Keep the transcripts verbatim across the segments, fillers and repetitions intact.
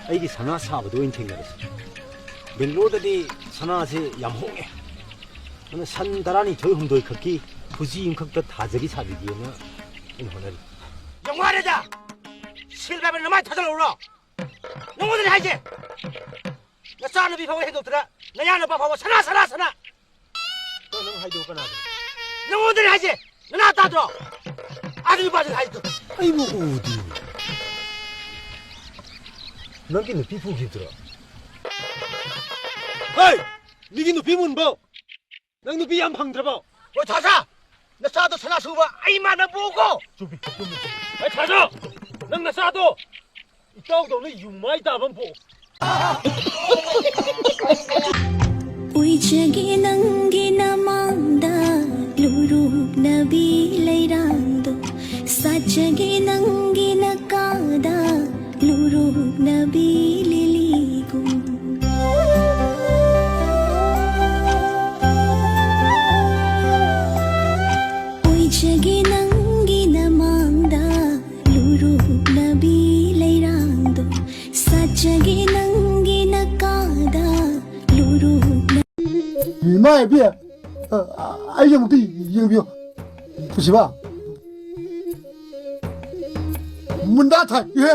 ꯑꯩꯒꯤ ꯁꯅꯥ ꯁꯥꯕꯗꯣ ꯑꯣꯏꯅ ꯊꯦꯡꯅꯔꯁꯤ꯫ ꯕꯦꯡꯒ꯭ꯂꯣꯔꯗꯗꯤ ꯁꯅꯥꯁꯦ ꯌꯥꯝ ꯍꯣꯡꯉꯦ꯫ ꯑꯗꯨꯅ ꯁꯟ ꯇꯔꯥꯅꯤꯊꯣꯏ ꯍꯨꯝꯗꯣꯏ ꯈꯛꯀꯤ ꯈꯨꯖꯤ ꯑꯃꯈꯛꯇ ꯊꯥꯖꯔꯤ ꯁꯥꯕꯤꯒꯦꯅ ꯑꯩꯅ ꯍꯣꯠꯅꯔꯤ꯫ ꯌꯥꯝ ꯋꯥꯔꯦꯗ! ꯁꯤꯜ ꯄꯥꯏꯕ ꯅꯃꯥꯏ ꯊꯥꯖꯤꯜꯂꯛꯎꯔꯣ? ꯅꯉꯣꯟꯗꯅꯦ ꯍꯥꯏꯁꯦ! ꯅꯆꯥꯅꯨꯄꯤ ꯐꯥꯎꯕ ꯍꯦꯟꯗꯣꯛꯇꯅ ꯅꯌꯥ ꯅꯨꯄꯥ ꯐꯥꯎꯕ ꯁꯅꯥ, ꯁꯅꯥ, ꯁꯅꯥ! ꯅꯪ, ꯅꯪ ꯍꯥꯏꯗꯣ ꯀꯅꯥꯗꯅꯣ? ꯅꯉꯣꯟꯗꯅꯦ ꯍꯥꯏꯁꯦ! ꯅꯅꯥ ꯇꯥꯗ꯭ꯔꯣ? ꯑꯥꯗ ꯅꯨꯄꯥꯗꯨꯅ ꯍꯥꯏꯗꯣ꯫ ꯑꯩꯕꯨ ꯎꯗꯦ꯫ ꯅꯪꯒꯤ ꯅꯨꯄꯤ ꯄꯨꯈꯤꯕꯗꯨꯔꯣ? ꯍꯩ! ꯃꯤꯒꯤ ꯅꯨꯄꯤ ꯃꯨꯟꯕꯧ! ꯅꯪ ꯅꯨꯄꯤ ꯌꯥꯝ ꯐꯪꯗ꯭ꯔꯕꯣ? ꯍꯣꯏ, ꯊꯥꯖ! ꯅꯆꯥꯗꯣ ꯁꯅꯥ ꯁꯨꯕ ꯑꯩ ꯃꯥꯟꯅ ꯄꯣꯛꯎꯀꯣ! ꯆꯨꯝꯃꯤ, ꯆꯨꯝꯃꯤ, ꯆꯨꯝꯃꯤ꯫ ꯍꯩ, ꯊꯥꯖ! ꯅꯪ ꯅꯆꯥꯗꯣ ꯏꯇꯥꯎꯗꯧꯅ ꯌꯨꯝ ꯃꯥꯏ ꯇꯥꯕ ꯑꯃ ꯄꯣꯛꯎ꯫ ꯑꯣꯏꯖꯒꯦ ꯅꯪꯒꯤ ꯅꯃꯥꯡꯗ ꯂꯨꯔꯨꯞꯅꯕꯤ ꯂꯩꯔꯥꯡꯗꯣ, ꯁꯥꯠꯆꯒꯦ ꯅꯪꯒꯤ ꯅꯀꯥꯗ ꯂꯨꯔꯨꯞꯅꯕꯤ ꯂꯤꯂꯤꯒꯨꯝ꯫ ꯑꯣꯏꯖꯒꯦ ꯅꯪꯒꯤ ꯅꯃꯥꯡꯗ ꯂꯨꯔꯨꯞꯅꯕꯤ ꯂꯩꯔꯥꯡꯗꯣ, ꯁꯥꯠꯆꯒꯦ ꯅꯪꯒꯤ ꯅꯀꯥꯗ ꯂꯨꯔꯨꯞꯅ ꯏꯃꯥ ꯏꯕꯤ, ꯑ, ꯑ, ꯑꯩꯒꯤ ꯑꯃꯨꯛꯇ ꯌꯦꯡꯕꯤꯌꯨ꯫ ꯄꯨꯁꯤꯕ꯫ ꯃꯨꯟꯗꯥ ꯊꯥꯏ꯫ ꯏꯍꯦ꯫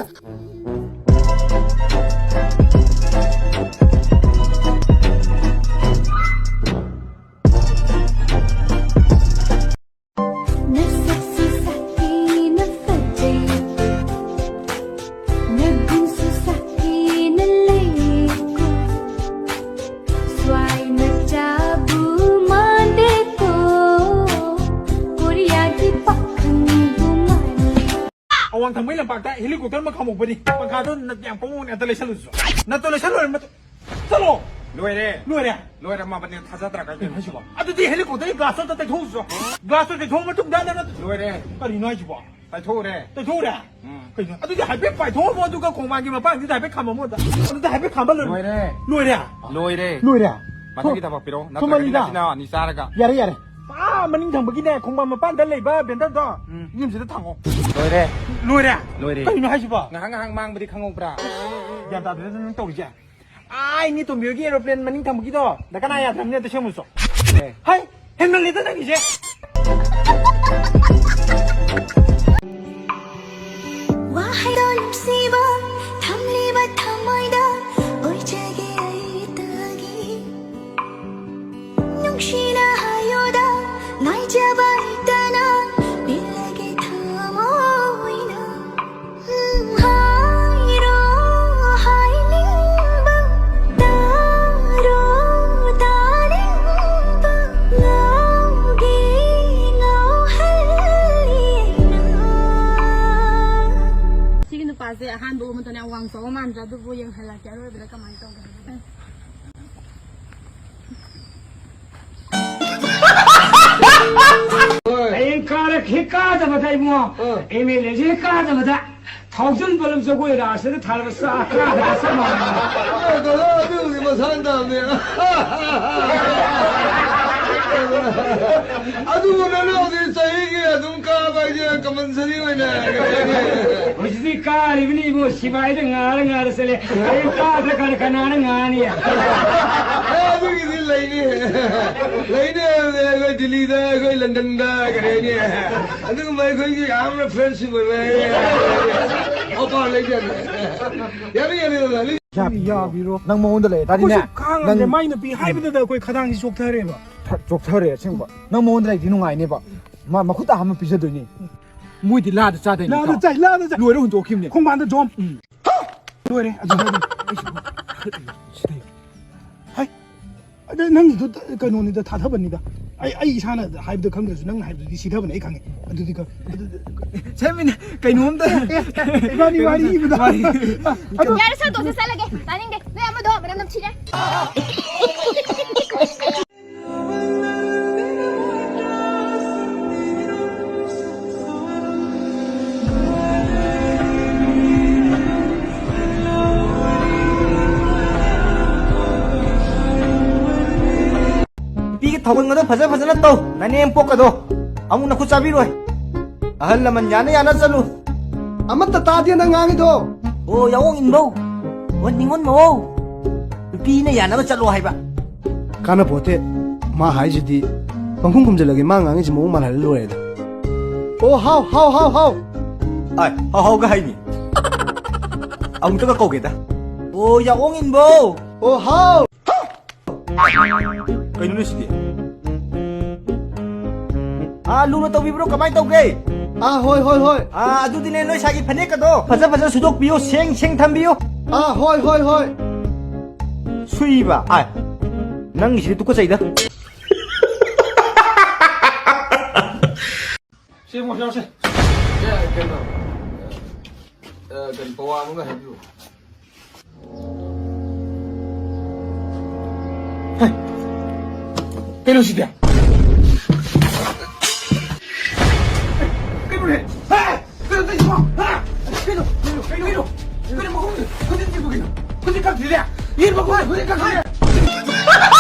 ꯅꯁꯛꯁꯨ ꯁꯛꯊꯤꯅ ꯐꯖꯩ, ꯅꯒꯨꯟꯁꯨ ꯁꯛꯊꯤꯅ ꯂꯩꯀꯣ, ꯁ꯭ꯋꯥꯏ ꯃꯆꯥꯕꯨ ꯃꯥꯟꯗꯦꯀꯣ, ꯀꯣꯔꯤꯌꯥꯒꯤ ꯄꯥꯈꯪꯕꯨ ꯃꯥꯜꯂꯤ꯫ ꯑꯋꯥꯡ ꯊꯪꯕꯒꯤ ꯂꯝꯄꯥꯛꯇ helicopter ꯑꯃ ꯈꯥꯝꯃꯛꯄꯅꯤ꯫ ꯄꯪꯈꯥꯗꯣ ꯅ-, ꯌꯥꯝ ꯀꯣꯡꯉꯣꯡꯅꯦ, ꯑꯝꯇ ꯂꯩꯁꯜꯂꯨꯁꯣ꯫ ꯅꯠꯇꯣ ꯂꯩꯁꯜꯂꯣꯏꯔ ꯃꯇꯨꯡ ꯆꯠꯂꯣ꯫ ꯂꯣꯏꯔꯦ꯫ ꯂꯣꯏꯔꯦ꯫ ꯂꯣꯏꯔꯝꯃꯕꯅꯦ, ꯊꯥꯖꯗ꯭ꯔꯒ ꯀꯩꯅꯣ ꯍꯥꯏꯁꯤꯕꯣ? ꯑꯗꯨꯗꯤ helicopterꯒꯤ glassꯇꯣ ꯑꯝꯇ ꯇꯩꯊꯣꯛꯎꯁꯣ꯫ Glassꯇꯣ ꯇꯩꯊꯣꯛꯑ ꯃꯇꯨꯡꯗ ꯅꯪꯅ ꯂꯣꯏꯔꯦ꯫ ꯀꯔꯤꯅꯣ ꯍꯥꯏꯁꯤꯕꯣ? ꯇꯩꯊꯣꯛꯎꯔꯦ꯫ ꯇꯩꯊꯣꯛꯎꯔꯦ? ꯎꯝ꯫ ꯀꯩꯅꯣ? ꯑꯗꯨꯗꯤ ꯍꯥꯏꯐꯦꯠ ꯄꯥꯏꯊꯣꯛꯑꯝꯃꯣ, ꯑꯗꯨꯒ ꯈꯣꯡꯕꯥꯟꯒꯤ ꯃꯄꯥꯟꯁꯤꯗ ꯍꯥꯏꯐꯦꯠ ꯈꯥꯝꯃꯝꯃꯣ ꯑꯝꯇ꯫ ꯑꯗꯨꯗ ꯍꯥꯏꯐꯦꯠ ꯈꯥꯝꯕ ꯂꯣꯏꯔꯦ꯫ ꯂꯣꯏꯔꯦ꯫ ꯂꯣꯏꯔꯦ꯫ ꯂꯣꯏꯔꯦ꯫ ꯃꯊꯪꯒꯤ ꯊꯣ-, ꯊꯕꯛ ꯄꯤꯔꯛꯑꯣ꯫ ꯊꯨꯃꯜꯂꯤꯗ꯫ ꯅꯠꯇ꯭ꯔꯒꯗꯤ ꯉꯁꯤꯅ ꯑꯅꯤ ꯆꯥꯔꯒ꯫ ꯌꯥꯔꯦ, ꯌꯥꯔꯦ꯫ ꯑꯥ ꯃꯅꯤꯡ ꯊꯪꯕꯒꯤꯅꯦ, ꯈꯣꯡꯕꯥꯟ ꯃꯄꯥꯟꯗ ꯂꯩꯕ vendorꯗꯣ, ꯎꯝ꯫ ꯌꯨꯝꯁꯤꯗ ꯊꯥꯡꯉꯣ꯫ ꯂꯣꯏꯔꯦ꯫ ꯂꯣꯏꯔꯦ? ꯂꯣꯏꯔꯦ꯫ ꯀꯩꯅꯣ ꯍꯥꯏꯁꯤꯕꯣ? ꯉꯥꯏꯍꯥꯛ ꯉꯥꯏꯍꯥꯛ ꯃꯥꯡꯕꯗꯤ ꯈꯪꯍꯧꯕ꯭ꯔꯥ? ꯒ꯭ꯌꯥꯟ ꯇꯥꯗꯦꯗ ꯅꯪ ꯇꯧꯔꯤꯁꯦ꯫ ꯑꯥ, ꯑꯩ ꯅꯤ ꯇꯣꯝꯕꯤꯒꯤ aeroplane ꯃꯅꯤꯡ ꯊꯝꯕꯒꯤꯗꯣ ꯗꯔꯀꯥꯔ ꯌꯥꯗ꯭ꯔꯕꯅꯦ, ꯑꯗꯨ ꯁꯦꯝꯃꯨꯆꯣ꯫ ꯑꯦ꯫ ꯍꯩ, ꯍꯦꯟꯃꯜꯂꯦꯗ ꯅꯪꯒꯤꯁꯦ꯫ ꯋꯥꯍꯩꯗꯣ ꯅꯨꯡꯁꯤꯕ ꯊꯝꯂꯤꯕ ꯊꯃꯣꯏꯗ ꯑꯣꯏꯖꯒꯦ ꯑꯩꯇꯒꯤ꯫ ꯅꯨꯡꯁꯤꯅ ꯍꯥꯏꯌꯣꯗ ꯉꯥꯏꯖꯕ ꯂꯩꯇꯅ ꯄꯤꯜꯂꯒꯦ ꯊꯃꯣꯏꯅ꯫ ꯎꯝ, ꯍꯥꯏꯔꯣ ꯍꯥꯏꯅꯤꯡꯕ, ꯇꯥꯔꯣ ꯇꯥꯅꯤꯡꯕ, ꯉꯥꯎꯒꯦ ꯉꯥꯎꯍꯜꯂꯤ ꯅꯪ꯫ ꯁꯤꯒꯤ ꯅꯨꯄꯥꯁꯦ ꯑꯍꯥꯟꯕ ꯎꯕ ꯃꯇꯝꯗ ꯌꯥꯝ ꯋꯥꯡ ꯆꯥꯎꯕ ꯃꯥꯟꯗ꯭ꯔꯥ? ꯑꯗꯨꯕꯨ ꯌꯦꯡꯍꯜꯂꯛꯀꯦ ꯑꯔꯣꯏꯕꯗ ꯀꯃꯥꯏꯅ ꯇꯧꯒꯦ ꯍꯥꯏꯕꯗꯣ꯫ ꯍꯌꯦꯡ ꯀꯥꯔꯛꯈꯤ ꯀꯥꯗꯕꯗ ꯏꯕꯨꯡꯉꯣ꯫ ꯑꯥ꯫ ꯑꯦꯝ ꯑꯦꯜ ꯑꯦꯁꯦ ꯀꯥꯗꯕꯗ ꯊꯥꯎꯖꯟ ꯕꯂꯕ ꯖꯒꯣꯏ ꯔꯥꯁꯇ ꯊꯥꯔꯕ ꯆꯥ ꯀꯥꯗꯕ ꯆꯞ ꯃꯥꯟꯅꯩ꯫ ꯑꯦ, ꯗꯥꯗꯥ, ꯑꯗꯨꯕꯨꯗꯤ ꯃꯁꯥꯅ ꯇꯥꯕꯅꯦ꯫ ꯑꯗꯨꯕꯨ ꯅꯅꯥꯎꯗꯤ ꯆꯍꯤꯒꯤ ꯑꯗꯨꯝ ꯀꯥꯕ ꯍꯥꯏꯁꯦ compulsory ꯑꯣꯏꯅ ꯀꯩꯅꯣꯅꯦ꯫ ꯍꯧꯖꯤꯛꯇꯤ ꯀꯥꯔꯤꯕꯅꯤ ꯏꯕꯨꯡꯉꯣ, ꯁꯤꯐꯥꯏꯗ ꯉꯥꯔ ꯉꯥꯔ ꯆꯠꯂꯦ꯫ ꯍꯌꯦꯡ ꯀꯥꯗ꯭ꯔꯀꯥꯟꯗ ꯀꯅꯥꯅ ꯉꯥꯅꯤ? ꯑꯦ, ꯑꯗꯨꯒꯤꯗꯤ ꯂꯩꯅꯤ꯫ ꯂꯩꯅꯤ ꯍꯥꯏꯕꯗꯤ ꯑꯩꯈꯣꯏ ꯗꯤꯜꯂꯤꯗ, ꯑꯩꯈꯣꯏ ꯂꯟꯗꯟꯗ, ꯀꯔꯤ ꯍꯥꯏꯅꯤ? ꯑꯗꯨꯒꯨꯝꯕ ꯑꯩꯈꯣꯏꯒꯤ ꯌꯥꯝꯅ friendship ꯑꯣꯏꯕ ꯑꯣꯐꯔ ꯂꯩꯖꯔꯦ꯫ ꯌꯥꯅꯤ, ꯌꯥꯅꯤ, ꯌꯥꯅꯤ꯫ ꯌꯥꯕꯤꯔꯣ꯫ ꯅꯪ ꯃꯉꯣꯟꯗ ꯂꯩ ꯇꯥꯔꯗꯤꯅꯦ꯫ ꯑꯩꯈꯣꯏꯁꯨ ꯈꯥꯡꯉꯝꯗ꯭ꯔꯦ꯫ ꯅꯪ ꯃꯥꯏ ꯅꯨꯄꯤ ꯍꯥꯏꯕꯗꯨꯗ ꯑꯩꯈꯣꯏ ꯈꯗꯥꯡꯁꯤ ꯆꯣꯛꯊꯔꯦꯕ꯫ ꯊ-, ꯆꯣꯛꯊꯔꯦ ꯑꯁꯦꯡꯕ꯫ ꯅꯪ ꯃꯉꯣꯟꯗ ꯂꯩꯔꯗꯤ ꯅꯨꯡꯉꯥꯏꯅꯦꯕ꯫ ꯃꯥ ꯃꯈꯨꯠ ꯇꯥ ꯑꯃ ꯄꯤꯖꯗꯣꯏꯅꯤ꯫ ꯃꯣꯏꯗꯤ ꯂꯥꯗ ꯆꯥꯗꯣꯏꯅꯤ꯫ ꯂꯥꯗ ꯏꯇꯥꯎ꯫ ꯆꯥꯏ, ꯂꯥꯗ ꯆꯥꯏ꯫ ꯂꯣꯏꯔ ꯍꯨꯟꯗꯣꯛꯈꯤꯕꯅꯦ꯫ ꯈꯣꯡꯕꯥꯟꯗ ꯖꯣꯝ꯫ ꯎꯝ꯫ ꯂꯣꯏꯔꯦ꯫ ꯑꯗꯨꯗ ꯑꯗꯨꯝ ꯑꯩꯁꯨ ꯁꯤꯗ ꯍꯥꯏ꯫ ꯑꯗ ꯅꯪꯒꯤꯗꯨ ꯀꯩꯅꯣꯅꯤꯗ, ꯊꯥꯊꯕꯅꯤꯗ꯫ ꯑꯩ, ꯑꯩ ꯏꯁꯥꯅ ꯍꯥꯏꯕꯗ ꯈꯪꯗ꯭ꯔꯁꯨ ꯅꯪꯅ ꯍꯥꯏꯕꯗꯨꯗꯤ ꯁꯤꯊꯕꯅꯦ, ꯑꯩ ꯈꯪꯉꯦ꯫ ꯑꯗꯨꯗꯤ ꯈꯪ-, ꯑꯗꯨꯗꯤ ꯁꯦꯝꯃꯤꯅꯦ ꯀꯩꯅꯣꯝꯇ꯫ ꯑꯦ, ꯑꯦ, ꯏꯕꯥꯅꯤ ꯋꯥꯔꯤ ꯏꯕꯗ꯫ ꯋꯥꯔꯤ꯫ ꯑꯗꯨ ꯌꯥꯔꯦ, ꯁꯥꯟꯇꯣꯛꯁꯦ, ꯆꯠꯂꯒꯦ꯫ ꯇꯥꯅꯤꯡꯗꯦ꯫ ꯅꯣꯏ ꯑꯃꯗꯣ ꯃꯅꯝ ꯅꯝꯊꯤꯔꯦ꯫ ꯅꯨꯄꯤꯒꯤ ꯊꯧꯒꯟꯒꯗꯣ ꯐꯖ ꯐꯖꯅ ꯇꯧ, ꯅꯅꯦꯝ ꯄꯣꯛꯀꯗꯣ ꯑꯃꯨꯛ ꯅꯈꯨꯠ ꯆꯥꯕꯤꯔꯣꯏ꯫ ꯑꯍꯜ ꯂꯃꯟ ꯌꯥꯅ ꯌꯥꯅ ꯆꯠꯂꯨ꯫ ꯑꯃꯠꯇ ꯇꯥꯗꯦ ꯅꯪ ꯉꯥꯡꯉꯤꯗꯣ꯫ ꯑꯣ, ꯌꯥꯑꯣꯡ ꯏꯟꯕꯧ꯫ ꯑꯣ, ꯅꯤꯉꯣꯜ ꯃꯧ꯫ ꯅꯨꯄꯤꯅ ꯌꯥꯅꯕ ꯆꯠꯂꯣ ꯍꯥꯏꯕ꯫ ꯀꯥꯟꯅꯄꯣꯠꯇꯦ꯫ ꯃꯥ ꯍꯥꯏꯁꯤꯗꯤ ꯄꯪꯈꯨꯝ ꯈꯨꯝꯖꯤꯜꯂꯒꯦ, ꯃꯥ ꯉꯥꯡꯉꯤꯁꯤ ꯃꯑꯣꯡ ꯃꯥꯜꯍꯜꯂ ꯂꯣꯏꯔꯦꯗ꯫ ꯑꯣ, ꯍꯥꯎ, ꯍꯥꯎ, ꯍꯥꯎ, ꯍꯥꯎ꯫ ꯑꯥꯏ, ꯍꯥꯎ, ꯍꯥꯎꯒ ꯍꯥꯏꯅꯤ꯫ ꯑꯃꯨꯛꯇꯒ ꯀꯧꯒꯦꯗ꯫ ꯑꯣ, ꯌꯥꯑꯣꯡ ꯏꯟꯕꯧ꯫ ꯑꯣ, ꯍꯥꯎ꯫ ꯀꯩꯅꯣꯅꯦ ꯁꯤꯗꯤ? ꯑꯥ, ꯂꯨꯅ ꯇꯧꯕꯤꯕ꯭ꯔꯣ? ꯀꯃꯥꯏꯅ ꯇꯧꯒꯦ? ꯑꯥ, ꯍꯣꯏ, ꯍꯣꯏ, ꯍꯣꯏ꯫ ꯑꯥ, ꯑꯗꯨꯗꯤꯅꯦ, ꯅꯣꯏ ꯁꯥꯏꯒꯤ ꯐꯅꯦꯛꯀꯗꯣ ꯐꯖ ꯐꯖ ꯁꯨꯗꯣꯛꯄꯤꯌꯨ, ꯁꯦꯡ ꯁꯦꯡ ꯊꯝꯕꯤꯌꯨ꯫ ꯑꯥ, ꯍꯣꯏ, ꯍꯣꯏ, ꯍꯣꯏ꯫ ꯁꯨꯏꯕ? ꯑꯥꯏ, ꯅꯪꯒꯤꯁꯤꯗꯤ ꯇꯨꯀꯠꯆꯩꯗ꯫ ꯁꯦ, ꯃꯣ, ꯌꯥꯎꯁꯦ꯫ ꯑꯦ, ꯀꯩꯅꯣ, ꯑ, ꯀꯩꯅꯣ, ꯄꯋꯥ ꯑꯃꯒ ꯍꯥꯏꯕꯤꯌꯨ꯫ ꯍꯩ! ꯀꯩꯅꯣ ꯁꯤꯗꯤ? ꯀꯩꯅꯣꯅꯦ? ꯍꯦ! ꯀꯩꯅꯣ ꯇꯧꯏꯁꯤꯕꯣ? ꯍꯥ? ꯀꯩꯅꯣ? ꯀꯩꯅꯣ? ꯀꯩꯅꯣ? ꯀꯩꯅꯣ ꯃꯈꯣꯡꯁꯦ? ꯈꯨꯖꯤꯟ ꯁꯤꯕꯨ ꯀꯩꯅꯣ? ꯈꯨꯖꯤꯟ ꯀꯛꯊꯤꯔꯦ! ꯌꯦꯟ ꯃꯈꯣꯡꯁꯦ ꯈꯨꯖꯤꯟ ꯀꯛꯊꯤꯔꯦ!